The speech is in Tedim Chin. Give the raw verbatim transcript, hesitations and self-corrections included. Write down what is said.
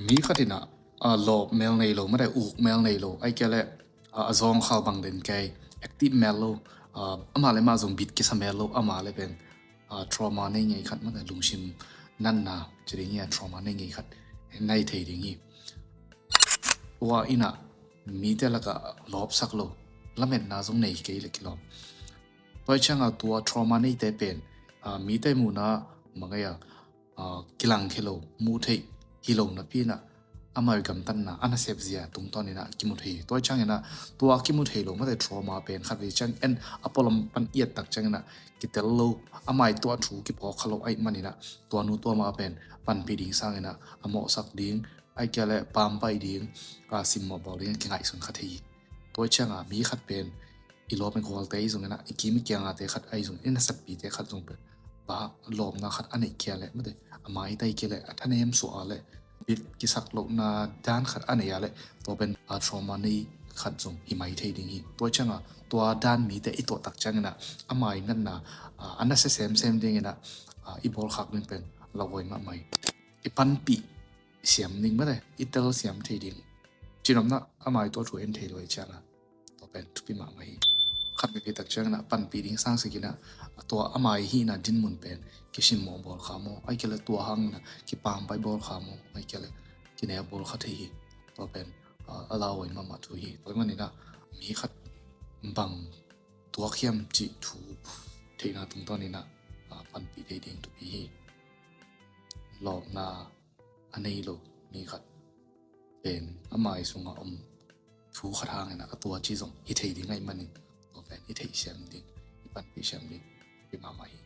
Mi khat in ah, a, lawp mel nei lo, mate, uk mel nei lo, ahih kei leh, a, a zawngkhal bang den kei, active mel lo, a, amah le amah zong bit kisa mel lo, amah le pen, a, trauma nei ngei khat, mate, lungsim natna ci ding hi a, trauma nei ngei khat nei thei ding hi. Tua in ah mite lakah lawpsak lo, lametna zong nei kei le kilawm. Tua ciangah tua trauma neite pen, a, mite muhna mangei a, a, kilangkhia lo, muh theih hi lo napi in ah, amau i gamtatna a nasep zia tungtawn in ah kimu thei hi. Tua ciangin ah tua kimu thei lo, mate, trauma pen khatvei ciang en a pualam pan i et tak ciangin ah kitel lo, amau i tuah thu kiphawk kha lo ahih manin ah tua nu tua ma pen panpih ding sangin ah a mawhsak ding, ahih kei leh pampai ding, a, simmawh bawl ding a kingaihsun kha thei hi. Tua ciangah mi khat pen i lawm i gualte ahi zongin ah, i kim i kiangte khat ahi zongin, i naseppite khat zong pen, pa, lawpna khat a neih kei leh, mate, a maitai kei leh, a thanem suah leh, bit kisak lohna dan khat a neih leh, tua pen, a, trauma nei khat zong hi mai thei ding hi. Tua ciangah tua dan mite i tuah tak ciangin ah, amau i natna, a, a nasia semsem dingin ah, a, i bawlkhak ding pen lauhuai mahmah hi. I panpih siam ding, mate, i tel siam thei ding. Cihnopna, amau i tuah thu en thei lo ahih ciangah, tua pen thupi mahmah hi. Khat veve tak ciangin ah panpih ding sangsikin ah, tua amau i hihna dinmun pen kisimmawh bawl kha maw, ahih kei leh tua hangin ah kipampai bawl kha maw, ahih kei leh kineu bawl kha thei hi. Tua pen, a, a lauhuai mahmah thu hi. Tua ahih manin ah mi khat bang tuak hiam cih thu theihna tungtawnin ah, a, panpih thei ding thupi hi. Lawpna a nei lo mi khat pen amau i sungah om thu khat hangin ah a tua ci zong hi thei ding ahih manin, tua pen i theih siam ding, i panpih siam ding thupi mahmah hi.